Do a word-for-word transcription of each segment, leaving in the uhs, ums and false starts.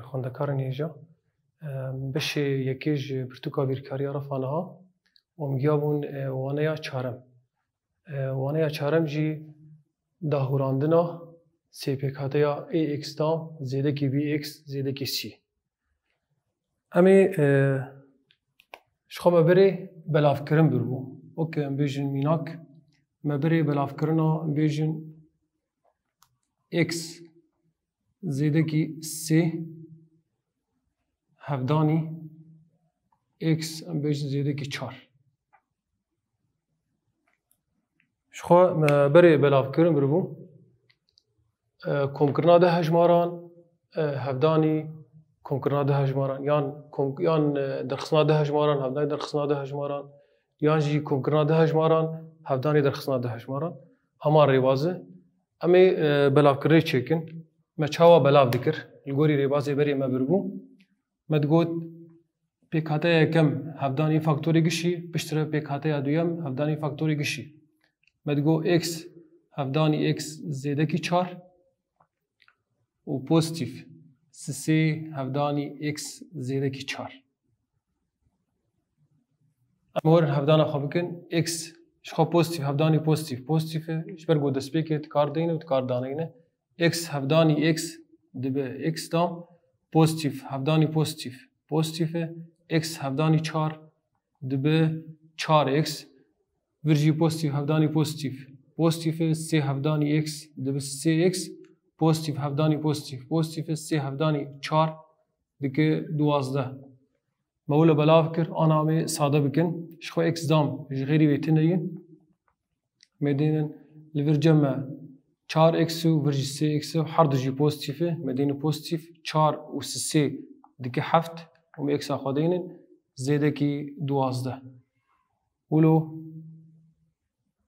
Xwendekarên hêja, e, beşê yekê ji pirtûka bîrkariya refa niha û em giya bûn, e, waneya çarem. E, waneya çarem jî dahûrandina sê pêkhateya A X dam zêdekî B X zêdekî C. Em ê, e, ji xwe me berê belavkirin biribû. Weke em bêjin mînak, me berê belavkirina em bêjin X zêdekî sê hevdanî X em bêjin zêdekî çar. Ji xwe me berê belavkirin biribû. E, komkirina du hejmaran, e, hevdanî komkirina du hejmaran, yan kom-, yan, e, derxistina du hejmaran, hevdanî derxistina du hejmaran, yan jî komkirina du hejmaran, hevdanî derxistina du hejmaran. Heman rêbaz e. Em ê, e, belavkirinê çêkin. Me çawa belav dikir? Li gorî rêbazê berê me biribû. Me digot, pêkhateya yekem hevdanî faktorê gişî, piştre pêkhateya duyem hevdanî faktorê gişî. Me digot x hevdanî x zêdekî çar û pozîtîf sisê hevdanî x zêdekî çar. Em werin hevdana xwe bikin. X ji xwe pozîtîf, hevdanî pozîtîf, pozîtîf e. Ji ber ku destpêkê dikar deyne û dikar daneyne. X hevdanî x dibe x dam, pozîtîf hevdanî pozîtîf, pozîtîf e. X hevdanî çar dibe çar x. Vir jî pozîtîf hevdanî pozîtîf, pozîtîf e. Sê hevdanî x dibe sê x, pozîtîf hevdanî pozîtîf, pozîtîf e. Sê hevdanî çar dike duwazdeh. Me wilo belav kir, ana em ê sade bikin. Ji xwe x dam ji xêrî wê tune ye. Me dînin li vir cem me çar x û vir jî sê x û her du jî pozîtîf e. Me dînin pozîtîf çar û sisê dike heft û me x a xwe dînin zêdekî duwazdeh. Wilo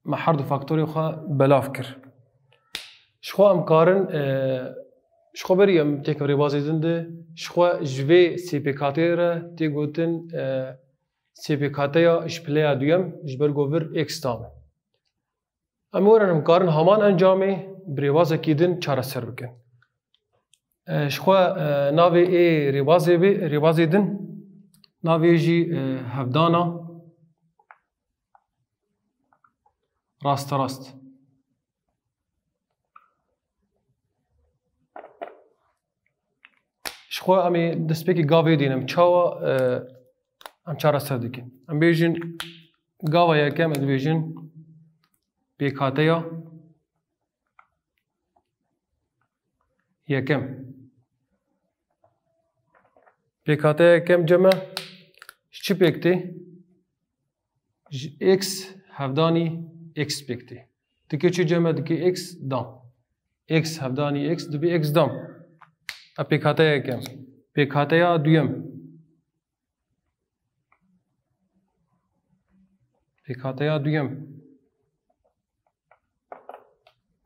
me her du faktorê xwe belav kir. Ji xwe em karin, e, ji xwe berî em têkin rêbazê din de, ji xwe ji vê sê pêkhateyê re tê gotin, e, sê pêkhateya ji pileya duyem, ji ber ku vir x dam e. Em werin em karin heman encamê bi rêbazekî din çareser bikin. E, ji xwe, e, navê ê rêbazê bê, rêbazê din, navê jî, e, hevdana rasterast. Ji xwe em ê destpêkê gavê dînin. Çawa, e, em çareser dikin? Em bêjin gava yekem, ez dibêjin pêkhateya yekem. Pêkhateya yekem cem e ji çi pêk tê? Ji x hevdanî x pêk tê. Dike çi cem e? Dike x dam. X hevdanî x dibe x dam. Ev pêkhateya yekem. Pêkhateya duyem. Pêkhateya duyem.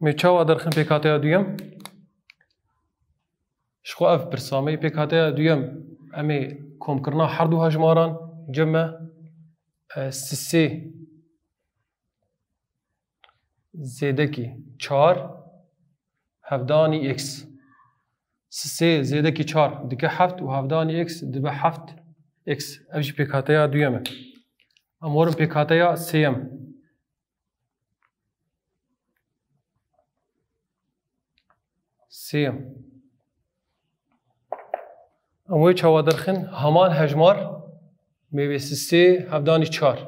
Em ê çawa derxin pêkhateya duyem? Ji xwe ev pirsa me yê. Pêkhateya duyem, em ê komkirina her du hejmaran cem e, e, sisê zêdekî çar hevdanî x. Sisê zêdekî çar dike heft û hevdanî x dibe heft x. Ev jî pêkhateya duyem e. Em werin pêkhateya sêyem. Sêyem. Em wê çawa derxin? Heman hejmar, me wê sisê hevdanî çar.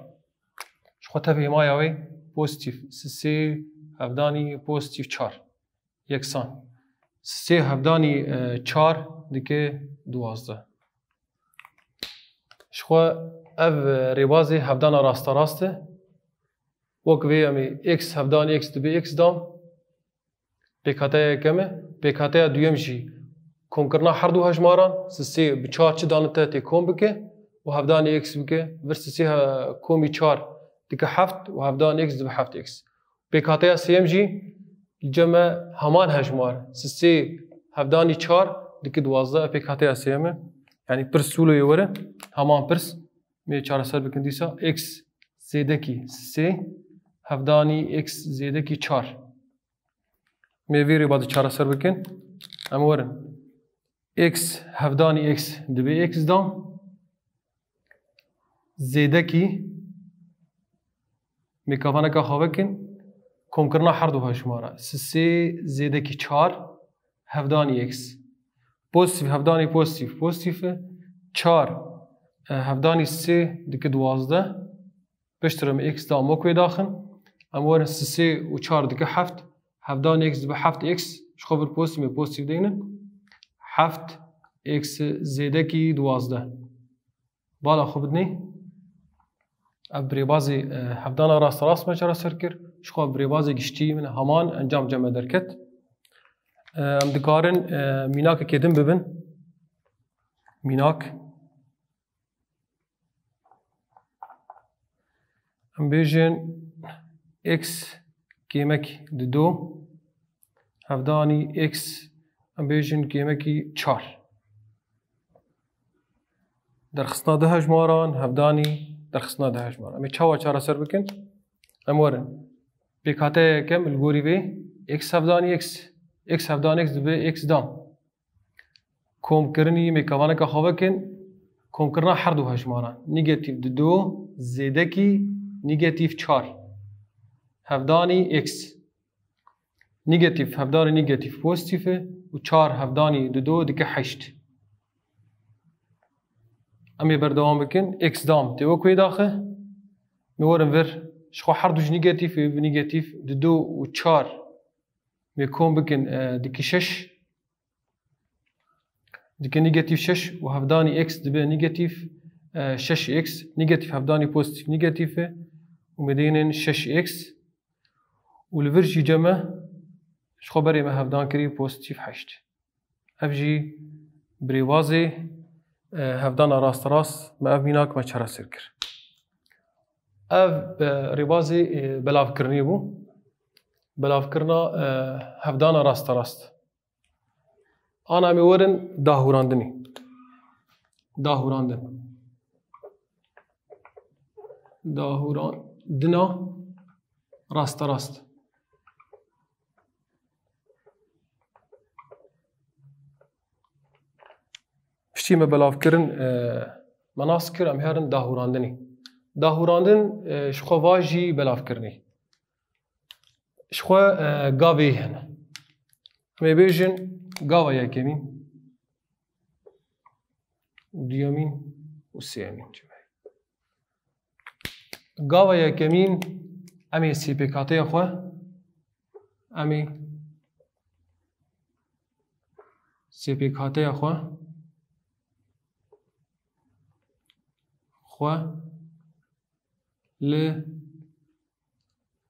Ji xwe tev hêmaya wê pozîtîf. Sisê hevdanî pozîtîf çar. Yeksan. Sisê hevdanî, e, çar dike duwazdeh. Ji xwe ev, e, rêbazê hevdana rasterast e. Wek vê em ê x hevdanî x dibe x dam. Pêkhateya yekem e. Pêkhateya duyem jî komkirina her du hejmaran, sisê bi çar çi dane te tê kom bike û hevdanî x bike. Vir sisê he-, komî çar dike heft û hevdanî x dibe heft x. Pêkhateya sêyem jî li cem e heman hejmar. Sisê hevdanî çar dike duwazdeh, pêkhateya sêyem e. Yanî pirs wilo yê were, heman pirs. Em ê çareser bikin dîsa x zêdekî sê hevdanî x zêdekî çar. Em ê vê rêbazî çareser bikin. Em werin. X, hevdanî x dibe x dam. Zêdekî mêkavaneka xwe vekin, komkirina her du hejmara. Sisê zêdekî çar, hevdanî x. Pozîtîf, hevdanî pozîtîf, pozîtîf e. Çar, e, hevdanî sê dike duwazdeh. Piştre em x dam wek wê daxin. Em werin sisê û çar dike heft. Hevdanî x dibe heft x. Ji xwe vir pozîtîf me, pozîtîf deynin. Heft x zêdekî duwazdeh. Bala xwe bidinê. Ev bi rêbazê, e, hevdana rasterast me çareser kir. Ji xwe bi rêbazê giştî min heman encam cem me derket. E, em dikarin, e, mînakekê din bibin. Mînak. Em bêjin x kêmek dido, hevdanî x, em bêjin kêmekî çar. Derxistina du hejmaran, hevdanî derxistina du hejmaran. Em ê çawa çareser bikin? Em werin. Pêkhateya yekem li gorî vê x hevdanî x, x hevdanî x dibe x dam. Komkirinî mêkavaneka xwe vekin, komkirina her du hejmaran. Negatîf dido zêdekî negatîf çar. Hevdanî x. Negatîf hevdanî negatîf pozîtîf e û çar hevdanî dido dike heşt. Em ê berdewam bikin. X dam tê wek wê daxe. Em werin vir. Ji xwe her du jî negatîf e, negatîf dido û çar. Em ê kom bikin, e, dike şeş. Dike negatîf şeş û hevdanî x dibe negatîf, e, şeş x. Negatîf hevdanî pozîtîf negatîf e û me deynin şeş x. Û li vir jî cem e, ji xwe berê me hevdan kirî pozîtîf heşt. Ev jî bi rêbazê, e, hevdana rasterast me ev mînak me çareser kir. Ev, e, rêbazê, e, belavkirinê bû. Belavkirina, e, hevdana rasterast. Ana em ê werin dahûrandinê. Dahûrandin. Dahûrandina rasterast. Piştî me belavkirin, e, me nas kir, em herin dahûrandinê. Dahûrandin, e, ji xwe va jî belavkirinê. Ji xwe, e, gavê hene. Em ê bêjin gava yekemîn, duyemîn û sêyemîn. Gava yekemîn em ê sêpêkhateya xwe, em ê sêpêkhateya xwe, xwe li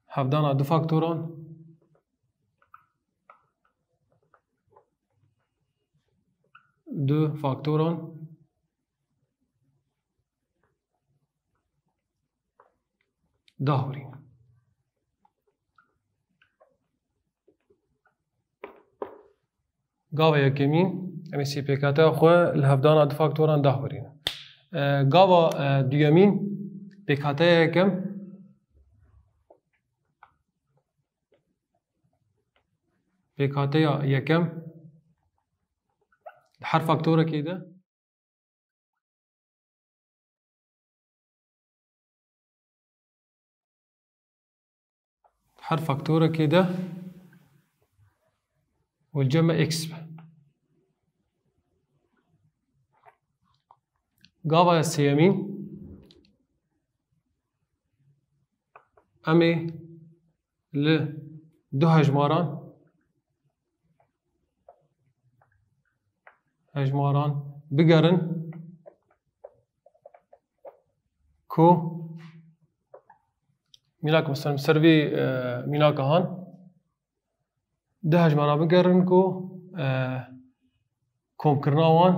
hevdana du faktoran, du faktoran dahûrîn. Gava yekemîn, em ê sêpêkhateya xwe li hevdana du faktoran dahûrîn. E, gava, e, duyemîn, pêkhateya yekem, pêkhateya yekem, di her faktorekê de, her faktorekê de û cem me x be. Gava sêyemîn, em ê li du hejmaran, hejmaran bigerin ku mînak, mesela ser vê, e, mînaka han, du hejmaran bigerin ku, e, komkirina wan,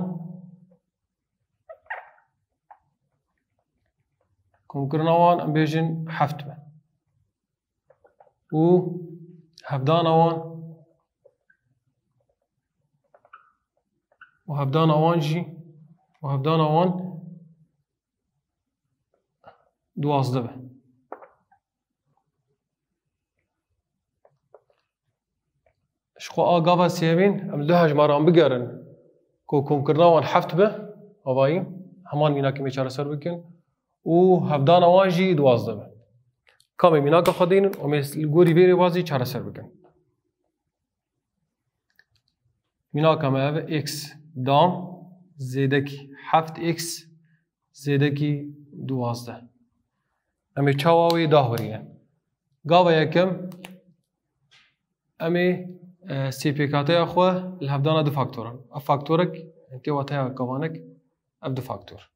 komkirina wan em bêjin heft be. Û hevdana wan, û hevdana wan jî, û hevdana wan duwazdeh be. Ji xwe a gava sêyemîn em du hejmaran bigerin ku komkirina wan heft be, avayî, heman mînakê me çareser bikin û hevdana wan jî duwazdeh be. Ka me mînaka xwe deynin û me li gorî vê rêbazî çareser bikin. Mînaka me ev e, x dam zêdekî heft x zêdekî duwazdeh. Em ê çawa wê dahurînin? Gava yekem em ê, e, sê pêkateya xwe li hevdana du faktoran. Ev faktorek, tê wateya gavanek, ev du faktor.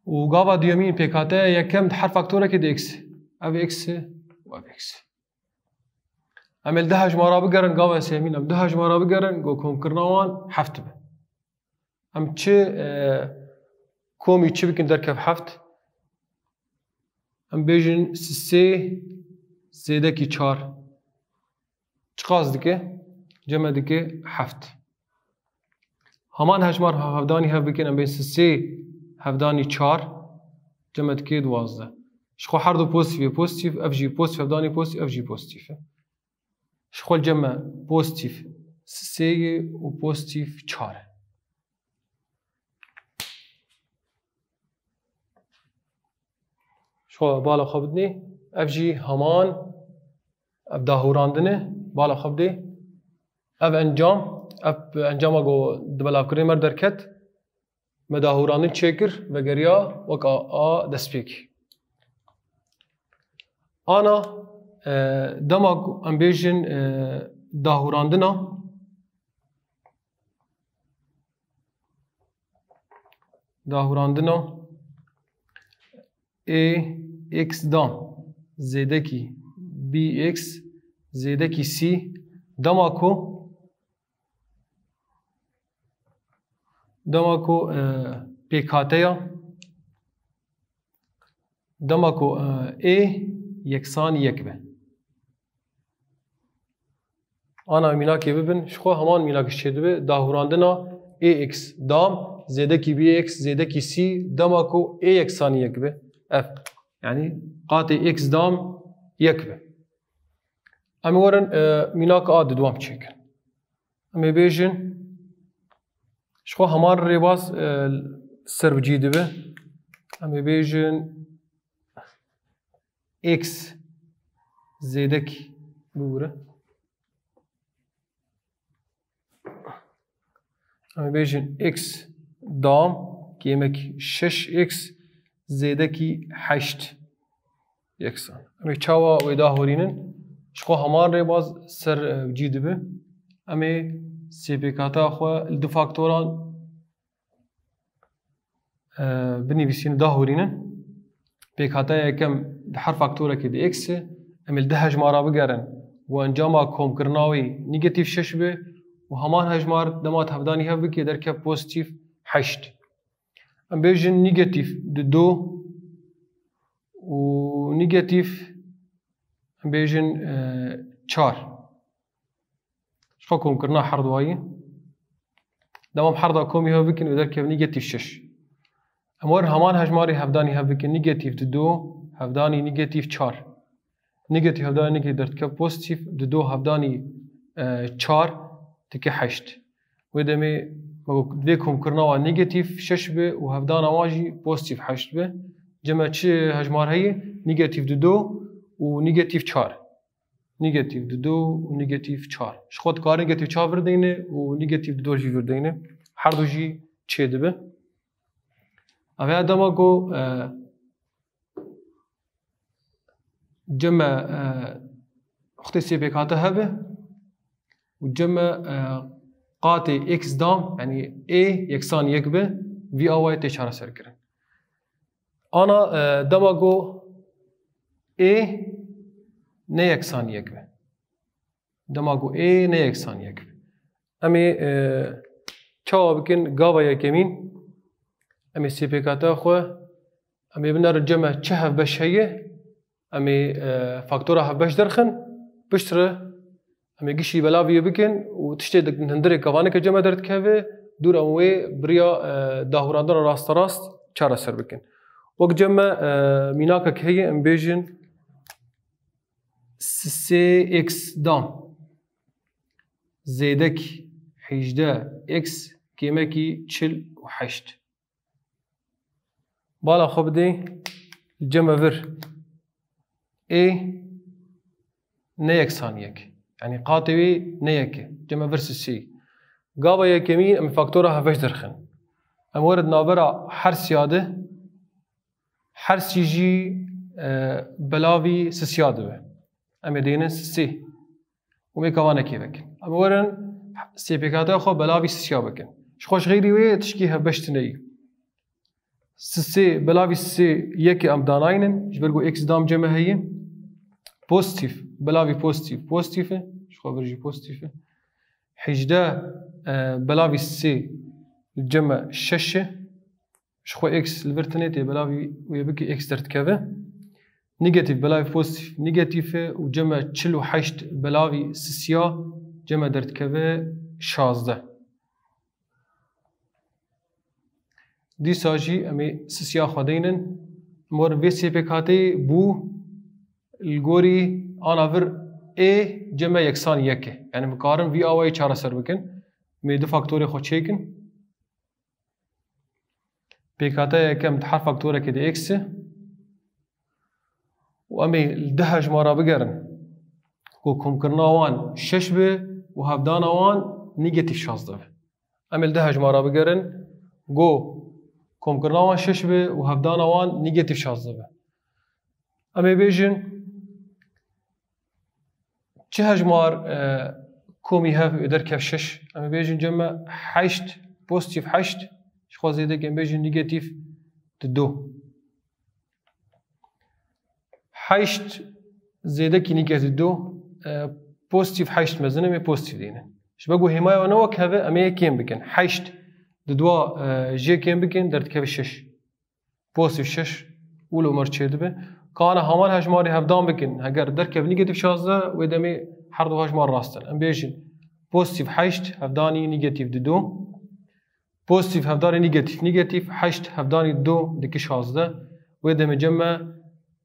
Û gava duyemîn pêkateya yekem di her faktorekê de x. Ev x e û ev x. Em ê li du hejmara bigerin, gava sêmîn em du hejmara bigerin, ku komkirina wan heft be. Em çi, e, komî çi bikin derkev heft? Em bêjin sê zêdekî çar. Çiqas dike? Cem e dike heft. Heman hejmar hevdanî hev bikin, em bên sê hevdanî çar, cem e dike duwazdeh. Ji xwe her du pozîtîf yê pozîtîf, ev jî pozîtîf hevdanî pozîtîf, ev jî pozîtîf e. Ji xwe cem e pozîtîf sê yê û pozîtîf çar e. Ji xwe bala xwe bidinê. Ev jî heman ev dahûrandin e. Bala xwe bidê. Ev encam, ev encama ku di belavkirinê me derket, me dahûrandin çêkir, vegeriya wek a, a destpêkê. Ana, e, dema ku em bêjin, e, dahûrandina, dahûrandina A x dam zêdekî B x zêdekî C, dema ku, dema ku, e, pêkhateya, dema ku, e, A yeksan yek be. Ana mînakê bibin, ji xwe heman mînak ji çê dibe, dahûrandina A x dam zêdekî B x zêdekî C, dema ku A yeksanî yek be. Ev, yanî qatê x dam yek be. Em ê werin, e, mînaka a diduam çêkin. Em ê bêjin, ji xwe heman rêbaz, e, ser bi cî dibe. Em ê bêjin x zêdek bibûre. Em ê bêjin x dam kêmek şeş x zêdekî heşt yeksan. Em ê çawa wê dahorînin? Ji xwe heman rêbaz ser, e, cî dibe. Em ê sêpêkata xwe li du faktoran e, binivîsînin, dahorînin. Pêkhateya yekem di her faktorekê de x e. Em ê li du hejmara bigerin û encama komkirina wê negatîf şeş be û heman hejmar dema tu hevdanî hev bikê derke pozîtîf heşt. Em bêjin negatîf du û negatîf, em bêjin, e, çar. Ji xwe komkirina her duwayî. Dema em her da komî hev bikin û derkevin negatîf şeş. Em werin heman hejmarê hevdanî hev bikin, negatîf du, hevdanî negatîf çar. Negatîf hevdanî negatîf derdikeve pozîtîf, du hevdanî, e, çar dike heşt. Wê demê me got, vê komkirina wan negatîf şeş be û hevdana wan jî pozîtîf heşt be. Cem e çi hejmar heye? Negatîf du û negatîf çar. Negatîf du û negatîf çar. Ji xwe dikare negatîf çar vir deyne û negatîf du jî vir deyne. Her du jî çê dibe. Ev ya dema ku, e, cem e, e, wextê sêpêkhate hebe û cem e, e, qatê x dam, yanî A yeksan yek be, vî awayê tê çareserkirin. Ana, e, dema ku A ne yeksan yek be. Dema ku A ne yeksan yek be. Em ê, e, çawa bikin? Gava yekemîn, em ê sêpêkata xwe, em ê binerin cem e çi hevbeş heye, em ê, e, faktora hevbeş derxin, piştre em ê gişî belaviyê bikin û tiştê di hundirê kevaneke cem e derdikeve, dûr em wê bi riya, e, dahûrandina rasterast çareser bikin. Wek cem e, e, mînakek heye, em bêjin sê x dam zêdek hêjdeh x kêmekî çil û heşt. Bala xwe bidê ceme vir. Ê ne yeksan yek. Yanî qatê wê ne yek e. Ceme vir sisê. Gava yekemî em faktora hevbeş derxin. Em werin navbera her siya de, her sî jî, e, belavî sisiya dibe. Em ê dênin sisê. Û mêka van ekê vekin. Em werin sê pêkhateya xwe belavî sisiya bikin. Ji xwe ji xeyrî wê tişkî hevbeş tune yî. Sisê, belavî sisê yekê em danaynin, ji ber ku x dam ceme heye. Pozîtîf, belavî pozîtîf, pozîtîf e. Ji xwe vir jî pozîtîf e. Hêjdeh, e, belavî sisê ceme şeş e. Ji xwe x li vir tune tê, belavî wê bikî x derdikeve. Negatîf, belavî pozîtîf, negatîf e û ceme çil û heşt belavî sisiya ceme derdikeve şazdeh. Dîsa jî em ê sisiya xwe deynin. Em werin vê sê pêkhateyê bû li gorî ana vir ê ceme yeksan yek e. Yanî em karin vî awayî çareser bikin. Em ê du faktorê xwe çêkin. Pêkhateya yekem di her faktorekê de x e. Û em ê li du hejmara bigerin ku komkirina wan şeş be û hevdana wan negatîf şazdeh be. Em ê li du hejmara bigerin ku komkirina wan şeş be û hevdana wan negatîf şazdeh be. Em ê bêjin, çi hejmar, e, komî hev ê derkev şeş? Em ê bêjin ceme heşt, pozîtîf heşt, ji xwe zêdekî em bêjin negatîf didu. Heşt zêdekî negatîf didu, e, pozîtîf heşt mezin e, em ê pozîtîf dînin. Ji ber ku hêmaya wan ne wek hev e, em ê yek kêm bikin. Heşt diduwa, e, jê kêm bikin, derdikeve şeş. Pozîtîf şeş û li Umer çêdibe. Kana heman hejmarê hevdan bikin, heger derkev negatîf şazdeh, wê demê her du hejmar rast in. Em bêjin pozîtîf heşt hevdanî negatîf didu. Pozîtîf hevdanî negatîf, negatîf heşt hevdanî didu dike şazdeh. Wê demê ceme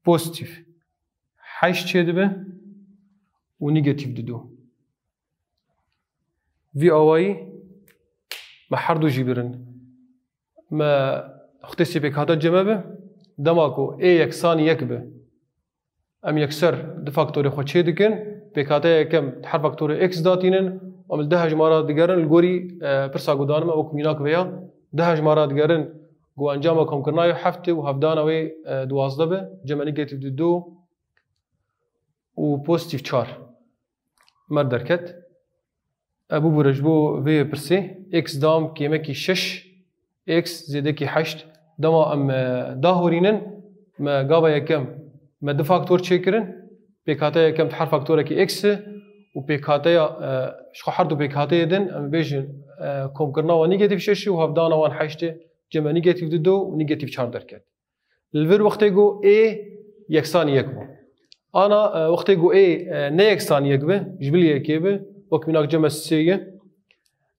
pozîtîf heşt çêdibe û negatîf didu. Vî awayî me her du jî birin. Me wextê sê pêkhate ceme be, dema ku ê yeksanî yek be, em yekser du faktorê xwe çê dikin. Pêkhateya yekem di her faktorê x datînin, em li du hejmara digerin, li gorî, e, pirsa ku danime wek mînak veya du hejmara digerin ku encama komkirina wê heft û hevdana wê, e, duwazdeh be, ceme negatîf didu û pozîtîf çar. Mer derket. E, bibûre ji bo vê pirsê, x dam kêmekî şeş, x zêdekî heşt. Dema em, e, dahorînin, me gava yekem me du faktor çêkirin. Pêkhateya yekem di her faktorekî x e û pêkhateya, e, ji xwe her du pêkhateyê din, em bêjin, e, komkirina wan negatîf şeş e û hevdana wan heşt e, ceme negatîf didu û negatîf çar derket. Li vir wextê ku ê yeksanî yek bû. Ana, e, wextê ku ê, e, ne yeksanî yek be, ji bilî yekê be, wek mînak ceme sê ye.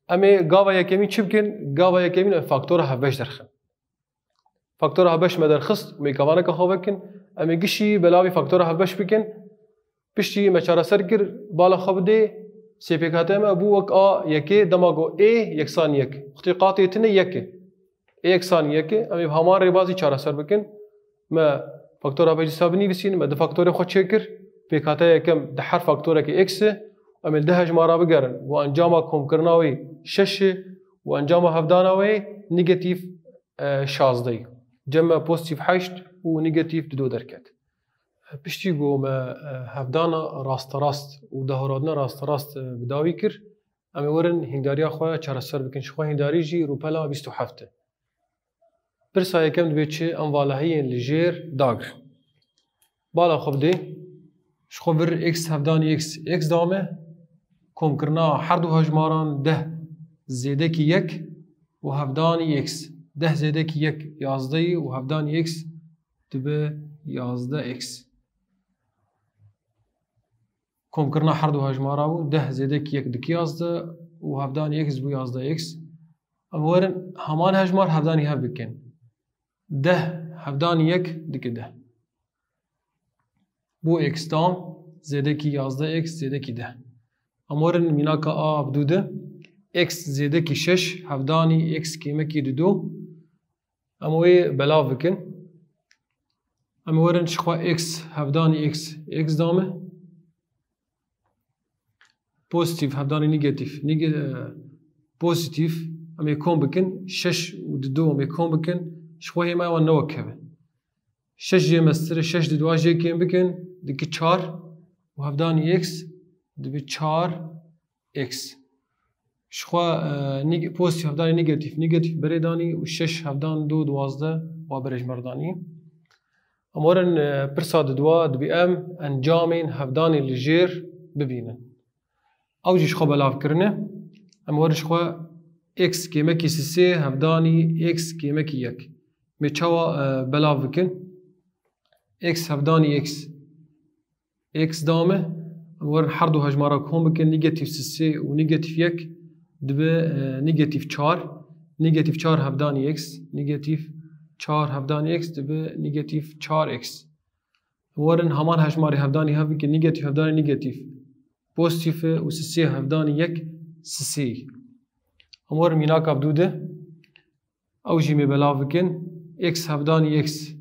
Em ê gava yekemîn çi bikin? Gava yekemîn em faktora hevbeş derxin. Faktora hevbeş me derxist, mêka vaneke xwe vekin. Em ê gişî belavî faktora hevbeş bikin. Piştî me çareser kir, bala xwe bidê, sê pêkhate me bû wek a yekê, dema ku ê yeksanî yek. Wextê qatê tune yek e. Ê yeksanî yek e. Em ê bi heman rêbazî çareser bikin. Me faktora hevbeş dîsa binivîsîn, me du faktorê xwe çêkir. Pêkhateya yekem di her faktorekê x e. Em ê li du hejmara bigerin. Ku encama komkirina wê şeş e û encama hevdana wê negatîf, e, şazdeh e. Cem me pozîtîf heşt û negatîf dido derket. Piştî ku me, e, hevdana rasterast û dahoradina rasterast, e, bi dawî kir, em ê werin hîndariya xwe çareser bikin. Ji xwe hîndarî jî rûpela bîst û heft e. Pirsa yekem dibê çi? Em valahiyên li jêr dagirin. Bala xwe bidê. Ji xwe vir x hevdanî x, x dame. Komkirina her du hejmaran deh zêdekî yek û hevdanî x. Deh zêdekî yek yazdeh û hevdanî x dibe yazdeh x. Komkirina her du hejmara bû, deh zêdekî yek dike yazdeh û hevdanî x bû yazdeh x. Em werin heman hejmar hevdanî hev bikin. Deh hevdanî yek dike deh. Bû x tam zêdekî yazdeh x zêdekî deh. Em werin mînaka a bi dû de. x zêdekî şeş hevdanî x kêmekî dido. Em wê belav bikin. Em werin jixwe x hevdanî x, x dame. Pozîtîf hevdanî negatîf, neg-, e, pozîtîf. Em ê kom bikin. Şeş û dido em ê kom bikin. Jixwe hêmaya wan ne wek hev e. Şeş jê mestir e, şeş didoa jê kêm bikin, dike çar û hevdanî x dibe çar x. Jixwe, e, neg-, pozîtîf hevdanî negatîf, negatîf berê danî û şeş hevdan do duwazdeh wa berê ji me re danî. Em werin, e, pirsa didoa, dibê em encamên hevdanê li jêr bibînin. Ew jî jixwe belav kirine. Em werin jixwe x kêmekî sisê hevdanî x kêmekî yek. Mê çawa, e, belav bikin? X hevdanî x, x dame. Em werin her du hejmara kom bikin, negatîf sisê û negatîf yek dibe, e, negatîf çar. Negatîf çar hevdanî x, negatîf çar hevdanî x dibe negatîf çar x. Em werin heman hejmarê hevdanî hev bikin, negatîf hevdanî negatîf pozîtîf e û sisê hevdanî yek sisê. Em werin mînaka bi dû de, ew jî mê belav bikin. X hevdanî x,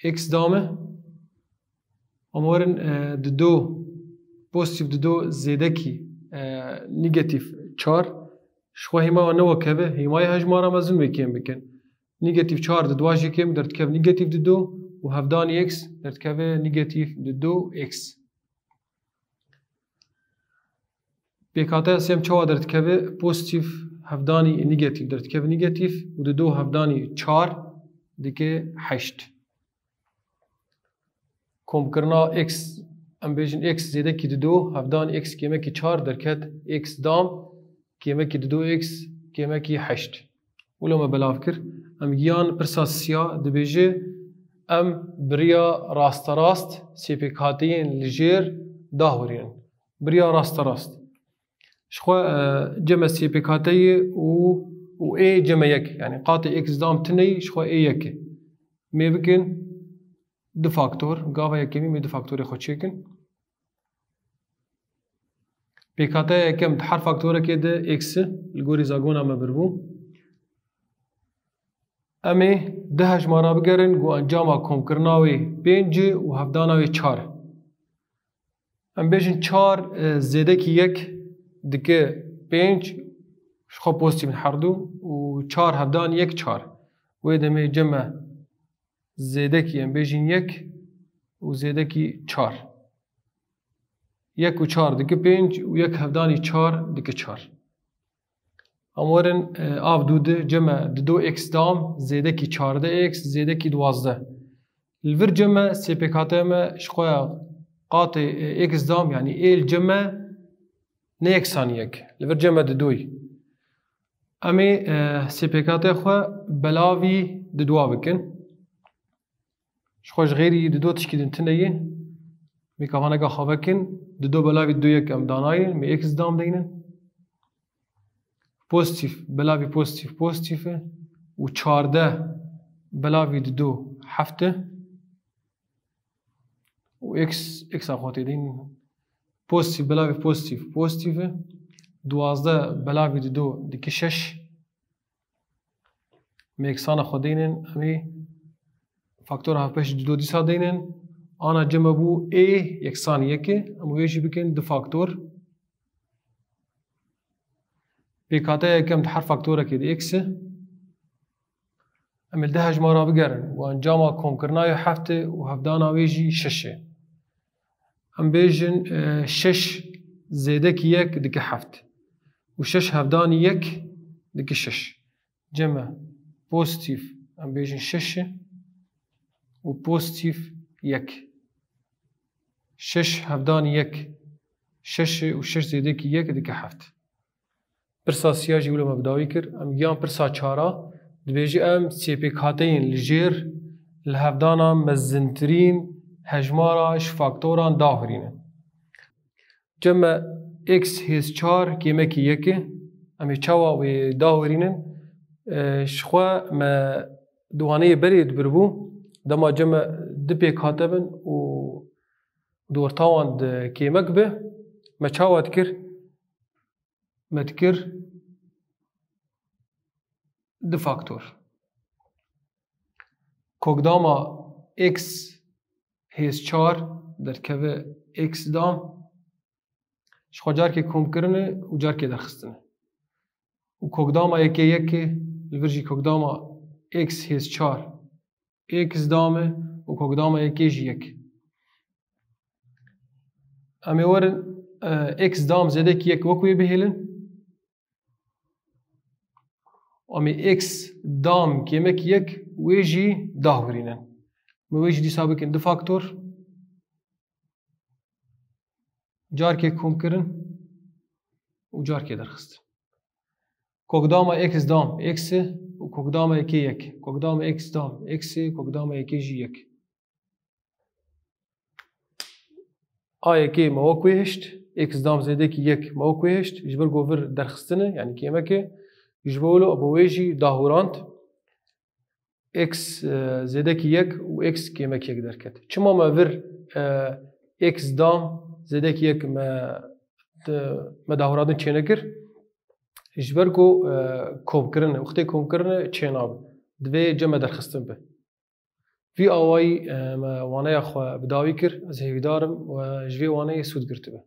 x dame. Em werin, e, dido, pozîtîf dido zêdekî, e, negatîf çar. Jixwe hêmaya ne wek hev e, hêmayê hejmara mezin wê kêm bikin. Negatîf çar didoa jê kêm derdikeve negatîf dido û hevdanî x derdikeve negatîf dido x. Pêkhateya sêyem çawa derdikeve? Pozîtîf hevdanî negatîf derdikeve negatîf û dido hevdanî çar dike heşt. Komkirina x, em bêjin x zêdekî dido hevdanî x kêmekî çar derket x dam kêmekî dido x kêmekî heşt. Wilo me belav kir. Em giyan pirsa siya dibêje, em bi riya rasterast sê pêkhateyên li jêr dahurînin. Bi riya rasterast. Jixwe, e, cem e sê pêkhateyê û, û ê cem e yek. Yanî qatê x dam tineyî, jixwe ê yek e. Mê bikin du faktor. Gava yekemî mê du faktorê xwe çêkin. Pêkhateya yekem di her faktorekê de x e, li gorî zagona me birbû. Em ê du hejmara bigerin ku encama komkirina wê pênc e û hevdana wê çar e. Em bêjin çar, e, zêdekî yek dike pênc, jixwe pozîtîf in her du, û çar hevdan yek çar. Wê demê cem e zêdekî, em bêjin yek û zêdekî çar. Yek û çar dike pênc û yek hevdanî çar dike çar. Em werin, e, av dû di cem e dido x dam zêdekî çardeh x zêdekî duwazdeh. Li vir cem e sê pêkhateya me jixwe qatê, e, x dam, yanî ê li cem e ne yeksanî yek. Li vir cem e didoyî. Em ê, e, sê pêkhateya xwe belavî didoa bikin. Jixwe ji xêrî dido tişkî din tune ye. Mê kavaneka xwe vekin, dido belavî dido yek em danayînin, mê x dam deynin. Pozîtîf, belavî pozîtîf, pozîtîf e. Û çardeh belavî dido heft e. Û x, x a xwe tê deynin. Pozîtîf, belavî pozîtîf, pozîtîf e. Duwazdeh belavî dido dike şeş. Em ê eksana xwe deynin, em ê faktora hevpêş dido dîsa deynin. Ana cem e bû ê yeksan yek e, em wê jî bikin du faktor. Pêkhateya yekem di her faktorekê de x e. Em ê li du hejmara bigerin û encama komkirina wê heft e û hevdana wê jî şeş e. Em bêjin, e, şeş zêdekî yek dike heft. Û şeş hevdanî yek dike şeş. Cem e pozîtîf, em bêjin şeş e û pozîtîf yek. Şeş hevdanî yek şeş e û şeş zêdekî yek dike heft. Pirsa siya jî wilo me bi dawî kir. Em giyan pirsa çar a. Dibêje em sê pêkhateyên li jêr li hevdana mezintirîn hejmara ji faktoran dahurînin. Cem e x hêz çar kêmekî yek e. Em ê çawa wê dahurînin? E, ji xwe me di waneyê berê dibiribû. Dema cem e du pêkhate bin û di orta wan de kêmek bi, me çawa dikir? me dikir du faktor. Kokdama x hêz çar derdikeve x dam, ji xwe carkê komkirine û carkê derxistine. Û kokdama yekê yekê, li vir jî kokdama x hêz çar x dam e û kokdama yekê jî yek. Em ê werin, e, x dam zêdekî yek wek wê bihêlin. Em ê x dam kêmek yek wê jî dahurînin. Me wê jî dîsa bikin du faktor. Carkê komkirin û carkê derxistin. Kokdama x dam x e û kokdama yekê yek. Kokdama x dam x e, kokdama yekê jî yek. A yekê me wek wê hişt, x dam zêdekî yek me wek wê hişt, ji ber ku vir derxistine, yanî kêmeke, ji bo wilo, bo wê jî dahurand, x, e, zêdekî yek û x kêmek yek derket. Çima me vir, e, x dam zêdekî yek me, de, me dahurandin çênekir? Ji ber ku, e, komkirine, wextê komkirine çênabe. Divê cem me derxistin be. Vî awayî, e, me waneya xwe bi dawî kir. Ez hêvîdar im we ji vê waneyê sûd girtibe.